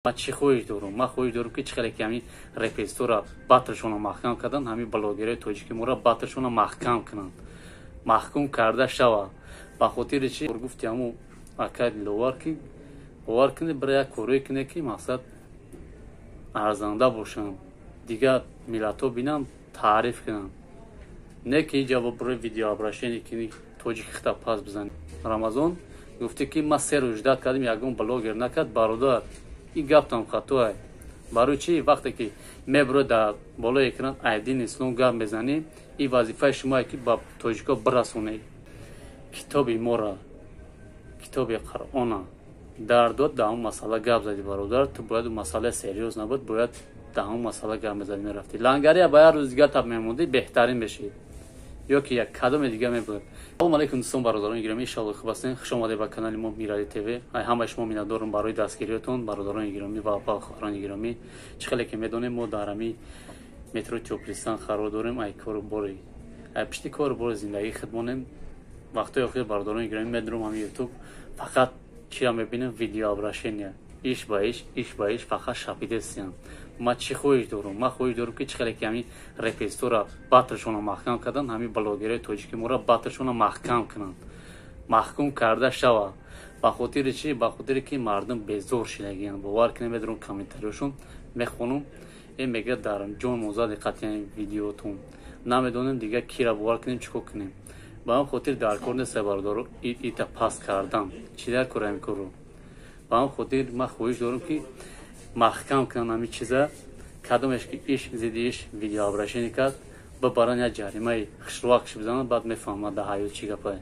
Ман чӣ хоҳиш дорам? Ман хоҳиш дорам, ки чӣ хеле ки ҳамин репестора батлшонро маҳкам кардан, ҳамин блогерои тоҷики моро батлшонро маҳкам кунанд, маҳкум карда шавад. Ба хотири чӣ гуфти ҳамун акай Диловар, ки бовар кунед, бира як корое кунед, ки мақсад арзанда бошанд, дигар миллатҳо бинанд, таъриф кунанд, не ки иҷа бираи видеообращение кунӣ, тоҷики хита пас бизанӣ. Рамазон гуфте, ки ман 3 рӯз ждать кардем, ягон блогер накард. Бародар, ин гаптам хатоае. Барои чӣ? Вақте ки мебурои дар болои экран, ай дини ислом гап мезанӣ, ин вазифаи шумое, ки ба тоҷико бирасонед китоби мора, китоби Қуръона. Дар дод дар ҳамон масъала гап задӣ, бародар, ту бояд масъалаи серьёз набуд, бояд дар ҳамон масъала гап мезадӣ, мерафтӣ. Лангария ба як рӯз дигар таб мемондӣ, беҳтарин мешид ё ки як кадоме дига мебуд. Салому алайкум, дӯстон, бародарони гиромӣ, иншоалло хуб ҳастен. Хуш омадед ба канали мо, Мирали ТВ. Ай ҳамаи шумо миннатдорам барои дастгириётон, бародарони гиромӣ ва хоҳарони гиромӣ. Чӣ хеле ки медонем, мо дар ҳами метрои Тёплый Стан қарор дорем. Ай кору бори, ай пишти кору бори зиндагии худ монем. Вақтҳои охир, бародарони гиромӣ, медурам ҳами Ютуб, фақат чира мебинем? Видеообращения, иш ба иш, иш ба иш, фақат шапидесиян. Ман чӣ хоҳиш дорам? Ман хоҳиш дорам, ки чӣ хеле ки ҳамин репестора батлшонро маҳкам кардан, ҳамин блогерои тоҷики моро батлшонро маҳкам кунанд, маҳкум карда шавад. Ба хотири чӣ? Ба хотире ки мардум безор шидагиянд. Бовар кунем, медурам, комментариёшон мехонам, э мегӯяд, дар ҷон мозади қатъиян видеотон, намедонем дигар кира бовар кунем, чӣ кор кунем. Ба ҳамин хотир дар кор нест, бародаро, ита паст кардан. Чӣ дар кор ҳамин корро? Ба ҳамин хотир ман хоҳиш дорам, ки маҳкам кунанд ҳамин чиза. Кадомеш ки иш зидди иш видеообращение кард, бибаранд, як ҷаримаи хушрувакш бизананд, баъд мефаҳмад дар ҳаёт чӣ гапае.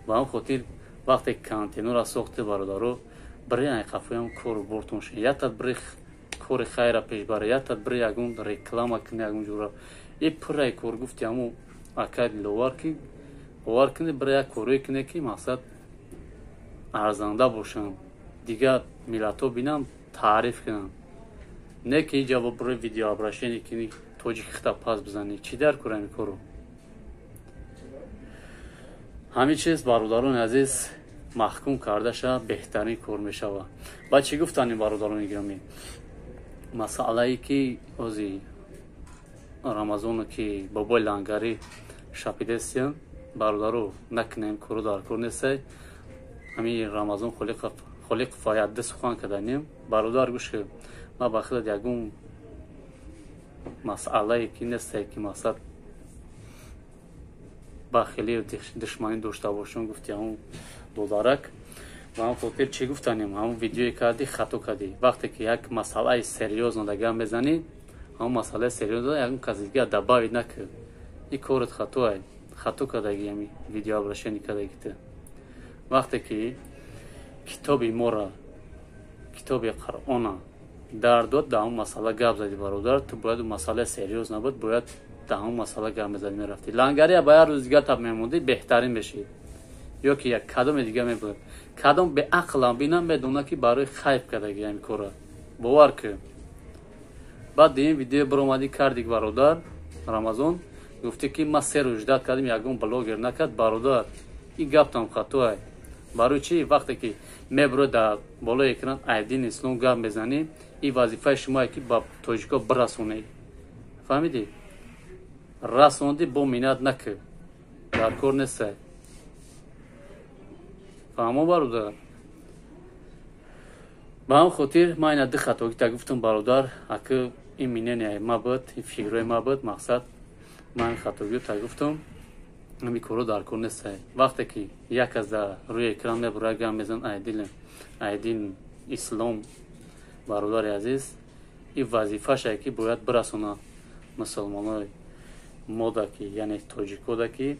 Ба ҳамин хотир вақте контейнера сохти, бародаро, бири ай қафоям кору бортон шед, як бири кори хайра пеш бара, як бири ягон реклама куни, ягон ҷура и пурраи кор. Гуфти ҳамун акай Диловар, ки бовар кунед, бира як корое кунед, ки мақсад арзанда бошанд, дигар миллатҳо бинанд, таъриф кунанд, не ки иҷа бираи видеообращение кунӣ, тоҷики хита пас бизанӣ. Чӣ дар кор ҳамин корро? Ҳамин чиз, бародарони азиз, маҳкум карда шавад, беҳтарин кор мешавад. Баъд чӣ гуфтанем, бародарони гиромӣ? Масъалае ки ози Рамазону ки бобои Лангарӣ шапидестиян, бародаро, накунем, кору дар кор нестай. Ҳамин Рамазон Холиқов ядда сухан карданем. Бародар, гӯш кун, ман ба худат ягон масъалае ки нестай, ки мақсад ба хеле душманӣ дошта бошам. Гуфти ҳамун додарак, ба ҳамн хотир чӣ гуфтанем? Ҳамун видеое кардӣ, хато кардӣ. Вақте ки як масъалаи серьёзно да гап мезанӣ, ҳамун масъалаи серьёзно ягон каси дига добавить накард. Ин корот хатоай, хато кардаги, ҳами видеообращение кардаги ту. Вақте ки китоби мора, китоби Қуръона дар дод дар ҳамон масъала гап задӣ, бародар, ту бояд масъалаи серьёз набуд, бояд дар ҳамон масъала гап мезадӣ, мерафтӣ. Лангария ба як рӯз дигар таб мемондӣ, беҳтарин мешид ё ки як кадоме дига мебуд. Кадом беақлам бинам, медонад, ки барои хайф кардаги ҳамин корра. Бовар кун, баъд ин видео биромадӣ кардӣ, бародар Рамазон, гуфтӣ, ки ман 3 рӯз ждать кардем, ягон блогер накард. Бародар, ин гаптам хатоай. Барои чӣ? Вақте ки мебурои дар болои экран, ай дини ислом гап мезанӣ, ин вазифаи шумое, ки ба тоҷико бирасонед. Фаҳмидӣ? Расондӣ, бо миннат накард, дар кор нестай. Фаҳмо, бародар? Ба ҳамн хотир ман ина ду хатогита гуфтам, бародар. Аки ин мнение ма буд, ин фикрҳои ма буд. Мақсад, ман хатогиё та гуфтам. Ҳамин корро дар кор нестай. Вақте ки як кас дар рӯи экран мебура, гап мезан ай дин ислом, бародари азиз, ин вазифашае, ки бояд бирасона мусулмонои мода, ки яъне тоҷикода, ки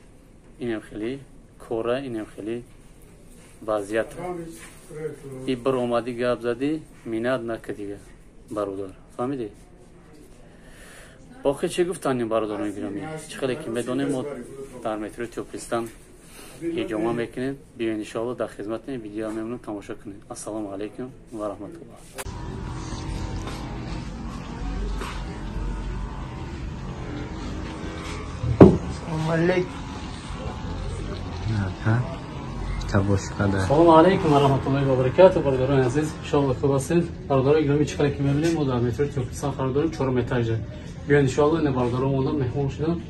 инем хеле кора, инем хеле вазъият. И бир омадӣ, гап задӣ, миннат накард дига, бародар. Фаҳмидӣ? Охир чӣ гуфтанем, бародарони гиромӣ? Чӣ хеле ки медонем, мо дар метрои Тёплый Стан ҳиҷома мекунем. Биёед, иншоалло, дар хизматем. Видео мемонем, тамошо кунед. Ассалому алайкум ва раҳматуллоҳ. Салом алейкум. Фитобошкада. Салому алейкум ва раҳматуллоҳи ва баракатуҳ, бародарони азиз, иншоалло хуб ҳастед. Бародарои гиромӣ, чӣ қадар ки мебинем, мо дар метрои Туркистон қарор дорем, чорум этажа. Биёед, иншоалло, ина бародарон омодан, меҳмон шудан.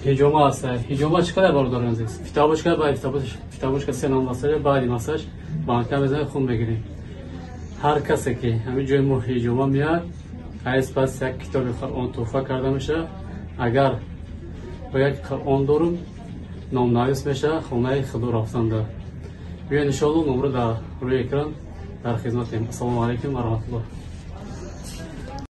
Ҳиҷома ҳаст. Ҳиҷома чӣ қадар, бародарони азиз? Фитобошка, баъди фитобошка се ном масаж, баъди масаж банка мезанем, хун мегирем. Ҳар касе ки ҳамин ҷои мо ҳиҷома меяд, айс пас як китоби Қуръон тӯҳфа карда мешавад. Агар бо як Қуръон дорум, номнавис мешавад, хонаи худо рафтанда. Биёед, иншоалло, номро дар рӯи экран, дар хизматем. Ассалому алайкум ва раҳматуллоҳ.